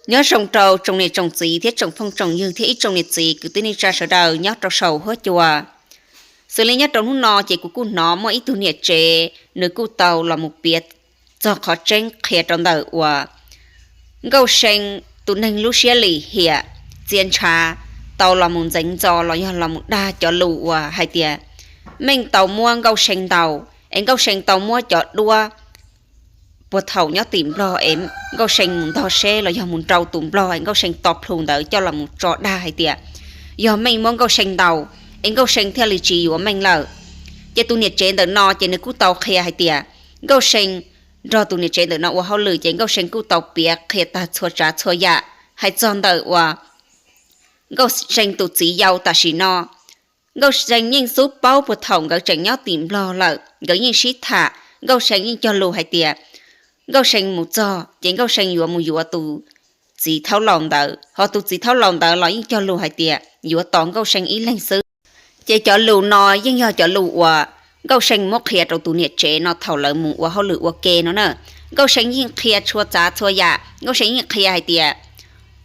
Nyob zoo rau tsoom niam tsoom txiv thiab tsoom phooj tsoom ywg thiab ib tsoom niam txiv kwv tij neej tsa sawv daws nyob rau saum huab cua. Xws li nyob rau hnub no ces kuv kuj hnov muaj ib tug niam tsev nws kuj tau los mus piav txog qhov tseeb qhia rau ntawm uas Nkauj See tus neeg lub siab lim hiam txia ntshav tau los mus ntxeev ntxo los yog los mus dag cov lus uas hais tias Meej tau muab Nkauj See ntaus es Nkauj See tau muab cov duab puag thaum nyob tim Nplog es Nkauj See mus ntog seb los yog mus nrau tus Nplog es Nkauj See to plhu ntawd coj los mus tso dag hais tias yog Meej muab Nkauj See ntaus es Nkauj See thiaj li tsis yuav Meej lawm. Ces tus niam tsev ntawm no ces nws kuj tau qhia hais tias Nkauj See nrog tus niam tsev ntawm no ua hauj lwm ces Nkauj See kuj tau piav qhia tag txhua tsav txhua yam hais txog ntawm uas Nkauj See tus txiv yau tam sim no. Nkauj See yeej xub paub puag thaum nkawd tseem nyob tim Nplog lawm, nkawd yeej sib tham, Nkauj See yeej cog lus hais tias Nkauj See mus txog ces Nkauj See yuav mus yuav tus txiv thaub laus ntawd, ho tus txiv thaub laus ntawd los yeej cog lus hais tias yuav tos Nkauj See ib leeg xwb. Ces cov lus no yeej yog cov lus uas Nkauj See muab qhia rau tus niam tsev no thaum lawv mus ua hauj lwm ua ke no na. Nkauj See yeej qhia txhua tsav txhua yam, Nkauj See yeej qhia hais tias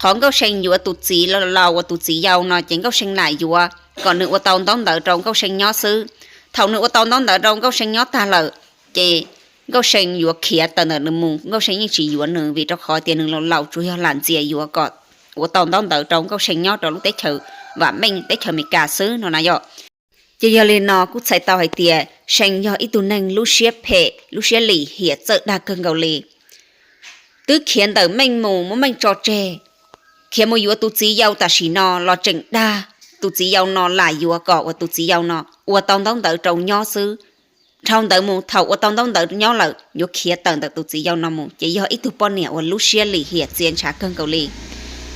qhov Nkauj See yuav tus txiv laus uas tus txiv yau no ces Nkauj See lam yuav kom nws ua tau ntaub ntawv rau Nkauj See nyob xwb. Thaum nws ua tau ntaub ntawv rau Nkauj See nyob tag lawm, ces Nkauj See yuav khiav tawm ntawm nws mus, Nkauj See yeej tsis yuav nws vim rau qhov tias nws laus laus tsuas yog lam ntxias yuav kom ua tau ntaub ntawv rau Nkauj See nyob rau lub teb chaws vam meej teb chaws Amelikas xwb no na yom. Ces yog li no kuj txhais tau hais tias See yog ib tug neeg lub siab phem lub siab lim hiam txawj dag kawg nkaus li. Twb khiav ntawm Meej mus muab Meej tso tseg, khiav mus yuav tus txiv yau tam sim no los tseem dag tus txiv yau no lam yuav kom uas tus txiv yau no ua tau ntaub ntawv rau nyob xwb. Dhau ntawd mus thaum ua tau ntaub ntawv nyob lawm yuav khiav tawm ntawm tus txiv yau no mus, ces yog ib tug poj niam uas lub siab lim hiam txia ntshav kawg nkaus li.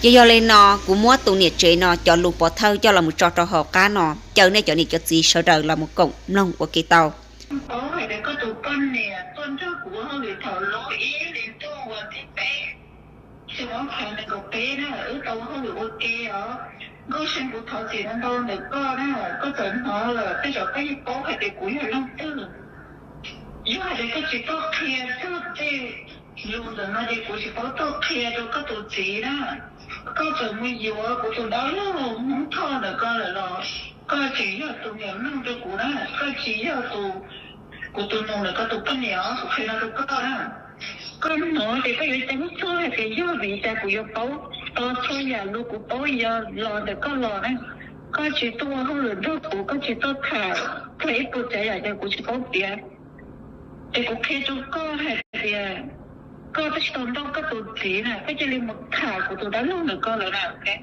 Ces yog li no kuv muab tus niam tsev no cov lus pov thawj coj los mus tso rau hauv qab no, caw nej cov niam cov txiv sawv daws los mus koom mloog ua ke tau. Paub hais tias koj tus poj niam tuaj nrog kuv ua hauj lwm thaum lub ib hlis ntuj vas thib peb, xyoo ob phav nees nkaum peb na, wb tau ua hauj lwm ua ke os. Nkauj See, kuv thov txim ntau ntau ntawm koj na, koj txawm hnov lawm tej zaum koj yeej paub hais tias kuv yog leej twg. Yog hais tias koj tsis tuaj qhia txog tej lus ntawm no ces kuv tsis paub tuaj qhia rau koj tus txiv na. Koj txawm mus yuav kuv tus dab laug Hmoob Thoj ntawm koj lawm los koj tseem yog tus niam meej rau kuv na, koj tsis yog tus, kuv tus nus ntawm koj tus poj niam os, kuv qhia no rau koj na. Koj hnov ces koj yuav ceeb txog hais tias yog vim cas kuv yuav paub tau txhua yam lus kuv paub yuav los ntawm koj los na. Koj tsis tuaj ua hauj lwm nrog kuv, koj tsis tuaj tham txog ib puas tsav yam ces kuv tsis paub piav. Ces kuv qhia rau koj hais tias koj twb tsis tau nrauj koj tus txiv na, koj cia li mus tham kuv tus dab laug ntawm koj lawm na.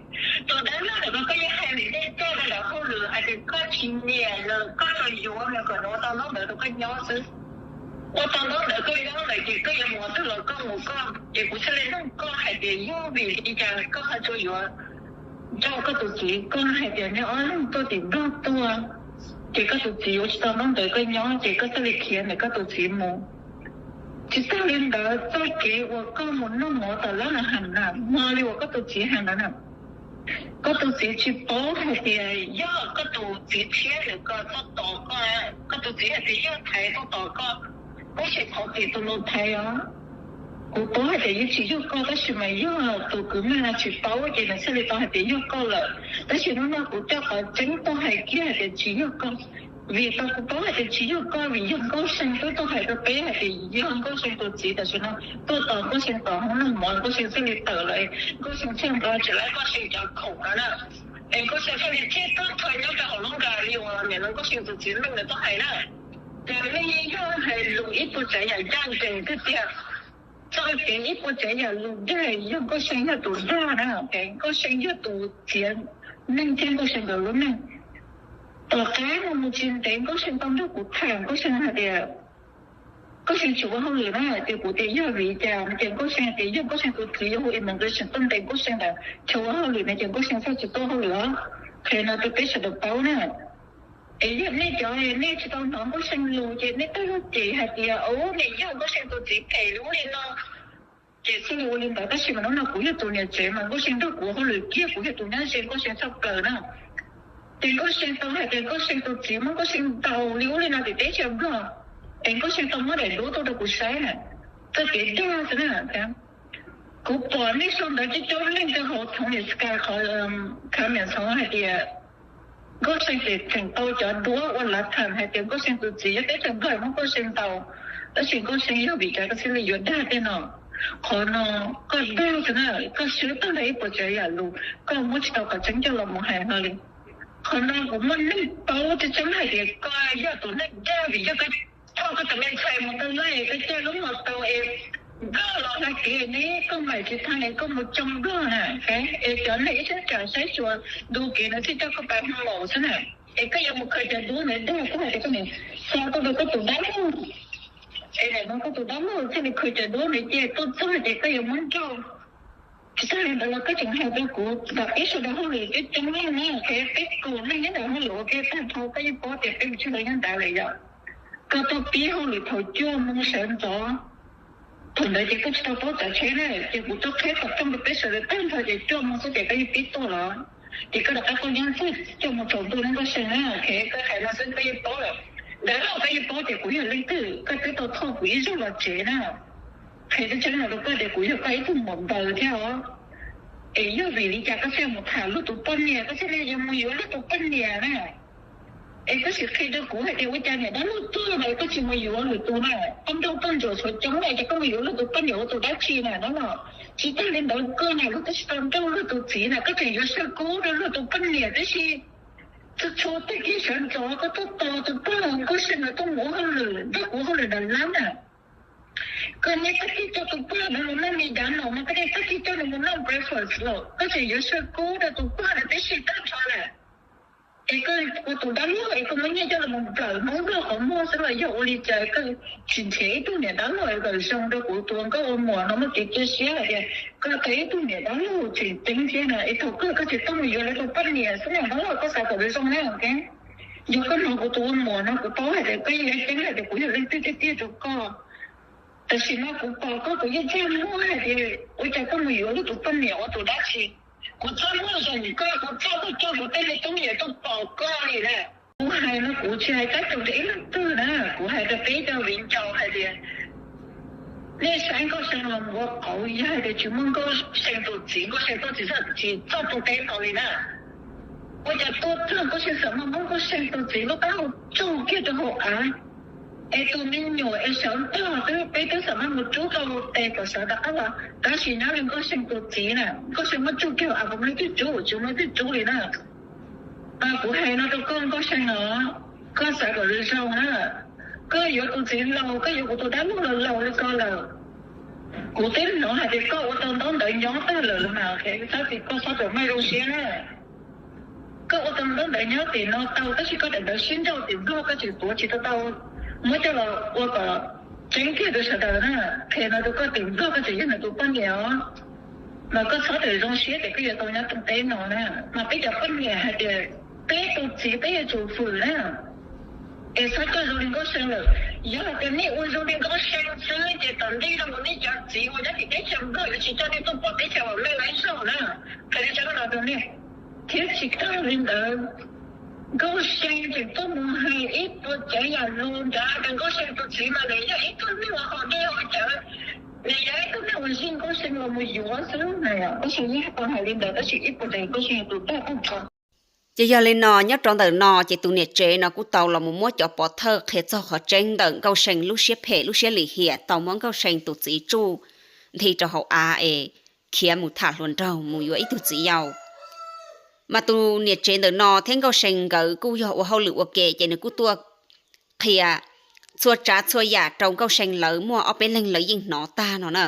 Tus dab laug ntawm koj, koj yeej hais vim nej coj nws ntawm hauj lwm hais tias koj tsis nyiam nws, koj tsuas yuav nws kom nws ua tau ntaub ntawv rau koj nyob xwb. Ua tau ntaub ntawv koj nyob lawm ces koj yuav mus ua twg los koj mus koj, ces kuv thiaj li nug koj hais tias yog vim li cas koj ho tsuas yuav nrauj koj tus txiv. Koj hais tias nej ob leeg tuaj tim Nplog tuaj, ces koj tus txiv yuav tsis tau ntaub ntawv koj nyob ces koj thiaj li khiav ntawm koj tus txiv mus. Tsis tag li ntawd, txoj kev uas koj mus noj mov tom lab na, hais na, hmo li uas koj tus txiv hais ntawd na, koj tus txiv tsis paub hais tias yog koj tus txiv thiab nws ko tuaj tos koj, koj tus txiv hais tias yog Thaiv tuaj tos koj, tab sis qhov tim tus nus Thaiv os. Kuv paub hais tias yeej tsis yog koj, tab sis mas yog tus kwv Meej no tsis paub ces nws thiaj li tau hais tias yog koj lawm. Tab sis hnub no kuv coj qhov tseeb tuaj hais kiag hais tias tsis yog koj. Vim tau kuv paub hais tias tsis yog koj vim yog Nkauj See twb tuaj hais rau peb hais tias yog Nkauj See tus txiv tam sim no tuaj tos Nkauj See tom hoob noj mov, Nkauj See thiaj li tawm lawm, Nkauj See thiaj nqa tsis laib Nkauj See cov khoom no na. Es Nkauj See thiaj li thiaj tuaj tho nyob rau hauv lub nkas li uas nim no Nkauj See tus txiv Meej nws tuaj hais na. Ces nej yeej yog hais lus ib puas tsav yam ncaj ncees tiag tiag. Txoj kev ib puas tsav yam lus dag yog Nkauj See yog tus dag na, Nkauj See yog tus txiav neej thiab Nkauj See nkawd lub neej. Tom qab no mus tsis ntev Nkauj See tau nrog kuv tham, Nkauj See hais tias Nkauj See tsis ua hauj lwm na, ces kuv tias yog vim li cas no ces Nkauj See hais tias yog Nkauj See tus txiv yuav hu immigration tuaj ntes Nkauj See ntawm chaw ua hauj lwm no ces Nkauj See thiaj tsis tuaj hauj lwm os. Qhia no rau peb sawv daws paub na. Es yog nej cov nej tsis tau hnov Nkauj See lus ces nej twb cem hais tias ub, nws yog Nkauj See tus txiv phem li ub li no, ces thiaj li ua li ntawd. Tab sis mas hnub no kuv yog tus niam tsev mas Nkauj See nrog kuv ua hauj lwm kiag, kuv yog tus nyob ze Nkauj See tshaj plaws na. Ces Nkauj See tau hais tias Nkauj See tus txiv muab Nkauj See ntaus li ub li no tim teb chaws Nplog, es Nkauj See tau muab daim duab tuaj rau kuv saib na, txoj kev dag xwb na. Kuv pom nej sau ntawv coob coob leej rau hauv thoom li Skype qhov comment hais tias Nkauj See tseem tau cov duab ua lav tham hais tias Nkauj See tus txiv yog teb chaws Nplog muab Nkauj See ntaus, tab sis Nkauj See yog vim cas koj thiaj li yuav dag tej no. Qhov no koj dag xwb na, koj swb tag nrho ib puas tsav yam lus, koj muab tsis tau qhov tseeb coj los mus hais hlo li. Qhov no kuv muaj neeg paub tseeb tseeb hais tias koj yog tus neeg dag vim yog koj thauj koj tus me ntxhais mus tau laj, koj caij lub mos tau es nkag los hla kev ne, koj mam tsis tau es koj mus tsoo Nplog na, es cov neeg ib sab tsam saib xyuas ntu kev no thiaj coj koj pais hoo laus xwb na. Es koj yuav mus khaws cov duab ntawd dag koj hais tias koj nim xa tuaj rau koj tus dab laug, es nim no koj tus dab laug thiaj li khaws cov duab ntawd ces tuaj txog ces koj yuav muab nrauj. Tsis tag li ntawd los koj tseem hais rau kuv kom peb sawv daws hauj lwm coob coob leej na, es peb kaum leej nyob ntawm hauj lwm ua ke tag nrho koj yeej paub tias peb mus tsis tau nyob ntawd lawm yom. Koj tuaj pib hauj lwm thaum cuaj moo sawv ntxov, thaum ntawd ces koj tsis tau paub tsav tsheb na, ces kuv tuaj qhib qhov rooj rau peb sawv daws tag nrho ces cuaj moo xwb ces koj yeej pib tuaj los, ces koj rov qab tuaj nyob txog cuaj moo tsaus ntuj ne Nkauj See na, koj hais no xwb koj yeej paub lawm. Dab laug koj yeej paub tias kuv yog leej twg, koj twb tau thauj kuv ib zaug los tsev na. Qhia tseeb tseeb no rau koj tias kuv yog koj ib tug muam npaws thiab os. Es yog vim li cas koj thiaj mus tham luag tus poj niam, koj thiaj li yuav mus yuav luag tus poj niam na? Es koj sim qhia rau kuv hais tias ua cas niam dab laug tuag lawm koj tsis mus yuav lwm tus na? Poj nrauj poj ntsuam tshuav coob lawm ces koj mus yuav luag tus poj niam ua tus dab tsi na no los? Tsis tag li ntawd koj na, luag twb tsis tau nrauj luag tus txiv na, koj tseem yuav saw kub rau luag tus poj niam tib si. Txhua txhua tag kis sawv ntxov koj tuaj tos tus poj Nkauj See no tuaj mus ua hauj lwm, nrog kuv hauj lwm nram lab na. Koj niaj tag kis coj tus poj no mus noj McDonald no, koj niaj tag kis coj nws mus noj breakfast los koj tseem yuav saw kub rau tus poj no tib si tag nrho na. Es koj ua tus dab laug es koj muab nyiaj coj los mus nplawm Hmoob Nplog qhov muag xwb los yog ua li cas koj tsis nrhiav ib tug niam dab laug kom zoo rau kuv tus ua nkauj ua muam no muaj kev cia siab hais tias koj yog ib tug niam dab laug tseem ceeb thiab na, es thaum kawg koj tsis tuaj mus yuav lawv tus poj niam xwb na, dab laug koj xav kom zoo na. Yog koj hnov kuv tus ua muam no kuv paub hais tias koj yeej ceeb hais tias kuv yog leej twg tiag tiag rau koj. Tam sim no kuv pom koj kuv yeej txaj muag hais tias ua cas koj mus yuav luag tus poj niam ua tus dab tsi. Kuv txaj muag zoo koj, kuv txaj muag coj kuv tej me tub me nyuam tuaj pom koj li na. Kuv hais no kuv tsis hais tab tug rau ib leej twg na, kuv hais rau peb cov viv ncaus hais tias nej saib Nkauj See los ua qauv, yog hais tias tsis muaj Nkauj See tus txiv, Nkauj See tuaj tsis txog, tsis txog tus teb no li na. Ua cas tuaj txog Nkauj See xam maj muab Nkauj See tus txiv lub taub hau tsuj kiag rau hauv av, es tus me nyuam es sawv ntog twb peb twb xam maj mus rub rau tes kom sawv rov qab los, tab sis nyob li Nkauj See tus txiv na, Nkauj See muab tsuj kiag hauv av, kuv muaj leej twg rub, tsis muaj leej twg rub li na. Mas kuv hais no rau koj Nkauj See os, koj xav kom zoo zoo na, koj yuav tus txiv laus, koj yuav kuv tus dab laug los laus li ko lawm. Kuv twb hnov hais tias koj ua tau ntaub ntawv nyob tag lawm los mas, tab sis koj txhob rawm maj zoo siab na. Koj ua tau ntaub ntawv nyob tim no tau tab sis koj daim ntawv sib nrauj tim Nplog koj tseem tuav tsis tau tau, muab coj los ua kom tseeb kiag rau sawv daws na. Qhia no rau koj, tim Nplog koj tseem yog nws tus poj niam os, mas koj txhob rawm zoo siab tias koj yuav tau nyob tom teb no na. Mas peb cov poj niam hais tias peb tus txiv peb yuav tsum fwm na. Es txhob coj zoo li Nkauj See lawm. Yog hais tias nej ua zoo li Nkauj See xwb ces tom ntej no mus nej cov txiv uas nyob tim teb chaws Nplog yuav tsis coj nej tuaj pom teb chaws uas nej laib zaug na. Qhia li cov no rau nej. Thiab tsis tag li ntawd, Nkauj See tseem tuaj mus hais ib puas tsav yam lus nrad tias Nkauj See tus txiv mas nws yog ib tug neeg uas haus dej haus cawv, nws yog ib tug neeg uas zij Nkauj See los mus yuav xwb na. Nkauj See yeej tau hais li ntawd tab sis ib puas tsav Nkauj See tus dag tag nrho. Ces yog li no nyob rau ntawm no ces tus niam tsev no kuj tau los mus muab cov pov thawj qhia txog qhov tseeb ntawm Nkauj See lub siab phem lub siab lim hiam tau muab Nkauj See tus txiv tsuj nthi rau hauv av es khiav mus tham hluas nraug mus yuav ib tug txiv yau. Mas tus niam tsev ntawm no thiab Nkauj See nkawd kuj yog ua hauj lwm ua ke ces nws kuj tuaj qhia txhua tsav txhua yam rau Nkauj See lawv muaj ob peb leeg lawv yeej hnov tag no na.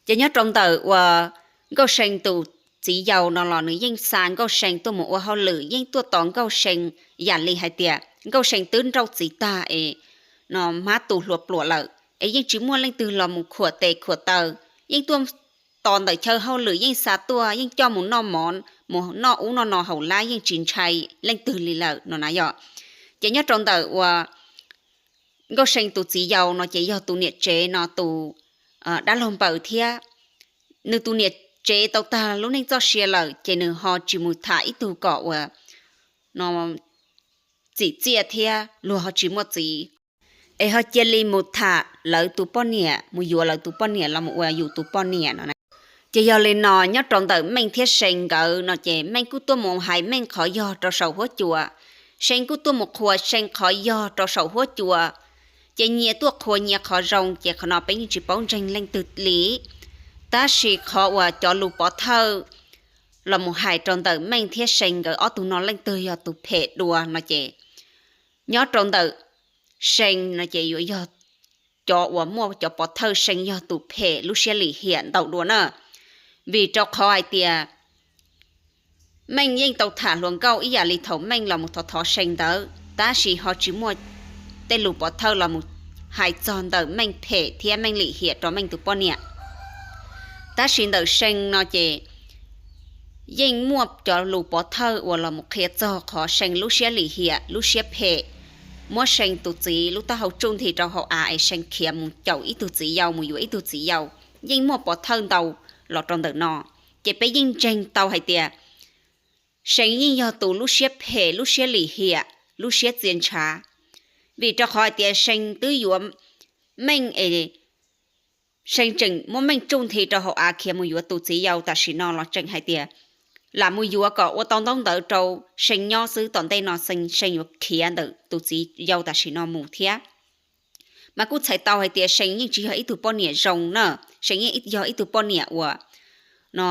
Ces nyob rau ntawm uas Nkauj See tus txiv yau no los nws yeej xa Nkauj See tuaj mus ua hauj lwm, yeej tuaj tos Nkauj See yam li hais tias Nkauj See twb nrauj txiv tag es no hmab tu hlua pluam lawm es yeej tsis muaj leej twg los mus khuam tes khuam taw, yeej tuaj tos ntawm chaw hauj lwm yeej xa tuaj, yeej coj mus noj mov mus noj ub noj no hauv lab yeej tsis ntshai leej twg li lawm no na yom. Ces nyob rau ntawm uas Nkauj See tus txiv yau no ces yog tus niam tsev no tus dab laug npaws thiab. Nws tus niam tsev tau tag lub neej txoj sia lawm ces nws ho tsis mus tham ib tug kom uas no txim txiaj thiab luag ho tsis muaj txiv, es ho cia li mus tham lawv tus poj niam, mus yuav lawv tus poj niam los mus ua yus tus poj niam no na. Ces yog li no nyob rau ntawm Meej thiab See nkawd no ces Meej kuj tuaj mus hais Meej qhov yog rau saum huab cua, See kuj tuaj mus qhuas See qhov yog rau saum huab cua. Ces nyias tuaj qhuas nyias qhov zoo ces qhov no peb yeej tsis paub ntseeg leej twg li. Tab sis qhov uas cov lus pov thawj los mus hais rau ntawm Meej thiab See nkawd ob tug no leej twg yog tus phem dua no ces nyob rau ntawm See no ces yuav yog cov uas muaj cov pov thawj See yog tus phem lub siab lim hiam ntau dua na. Vim rau qhov hais tias Meej yeej tau tham hluas nkauj ib yam li thaum Meej los mus thov thov See ntawd tab sis ho tsis muaj tej lus pov thawj los mus hais txog ntawm Meej phem thiab Meej lim hiam rau Meej tus poj niam. Tab sis ntawm See no ces yeej muaj cov lus pov thawj uas los mus qhia txog qhov See lub siab lim hiam lub siab phem, muab See tus txiv lub taub hau tsuj nthi rau hauv av es See khiav mus caum ib tug txiv yau mus yuav ib tug txiv yau. Yeej muaj pov thawj ntau los rau ntawm no, ces peb yeej ntseeg tau hais tias See yeej yog tus lub siab phem lub siab lim hiam lub siab txia ntshav. Vim rau qhov hais tias See twb yuav Meej es See tseem muab Meej tsuj nthi rau hauv av khiav mus yuav tus txiv yau tam sim no los tseem hais tias lam mus yuav kom ua tau ntaub ntawv rau See nyob xwb, tom ntej no See yuav khiav ntawm tus txiv yau tam sim no mus thiab. Mas kuj txhais tau hais tias See yeej tsis yog ib tug poj niam zoo na, See yeej yog ib tug poj niam uas no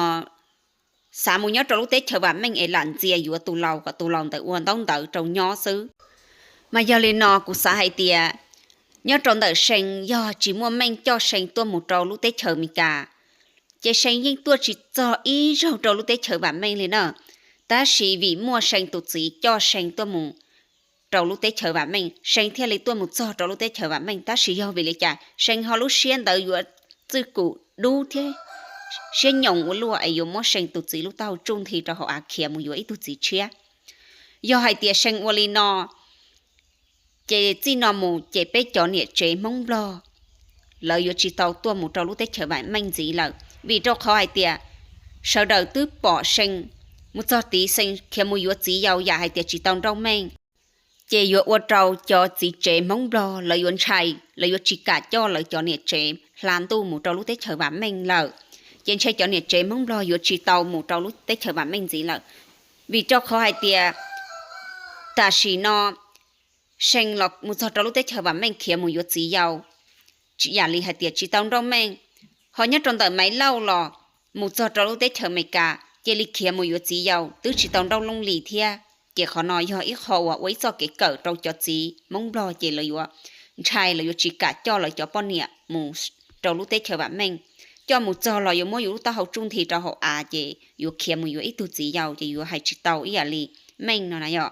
xav mus nyob rau lub teb chaws vam meej es lam ntxias yuav tus laus kom tus laus ntawd ua ntaub ntawv rau nyob xwb. Mas yog li no kuv xav hais tias nyob rau ntawm See yog tsis muaj Meej coj See tuaj mus rau lub teb chaws Amelikas, ces See yeej tuaj tsis txog ib zaug rau lub teb chaws vam meej li na. Tab sis vim muaj See tus txiv coj See tuaj mus rau lub teb chaws vam meej, See thiaj li tuaj mus txog rau lub teb chaws vam meej. Tab sis yog vim li cas See ho lub siab ntawd yuav txwj kum dub thiab siab nyoos ua luaj es yuav muab See tus txiv lub taub hau tsuj nthi rau hauv av khiav mus yuav ib tug txiv tshiab? Yog hais tias See ua li no, ces txij no mus ces peb cov niam tsev Hmoob Nplog lawv yuav tsis tau tuaj mus rau lub teb chaws vam meej ntxiv lawm, vim rau qhov hais tias sawv daws twb pom See mus txog tid See khiav mus yuav txiv yau yam hais tias tsis tau nrauj meej, ces yuav ua rau cov txiv tsev Hmoob Nplog lawv yuav ntshai, lawv yuav tsis kam coj lawv cov niam tsev hla ntuj mus rau lub teb chaws vam meej lawm. Ces ntshe cov niam tsev Hmoob Nplog yuav tsis tau mus rau lub teb chaws vam meej ntxiv lawm, vim rau qhov hais tias tam sim no See los mus txog rau lub teb chaws vam meej khiav mus yuav txiv yau, yam li hais tias tsis tau nrauj meej. Ho nyob rau ntawm Maiv Lauj los mus txog rau lub teb chaws Amelikas cia li khiav mus yuav txiv yau twb tsis tau nrauj looj li thiab. Ces qhov no yog ib qho uas ua ib txoj kev kawm rau cov txiv Hmoob Nplog, ces lawv yuav ntshai, lawv yuav tsis kam coj lawv cov poj niam mus rau lub teb chaws vam meej. Coj mus txog los yuav muab yus lub taub hau tsuj nthi rau hauv av, ces yuav khiav mus yuav ib tug txiv yau, ces yuav hais tsis tau ib yam li Meej no na yom.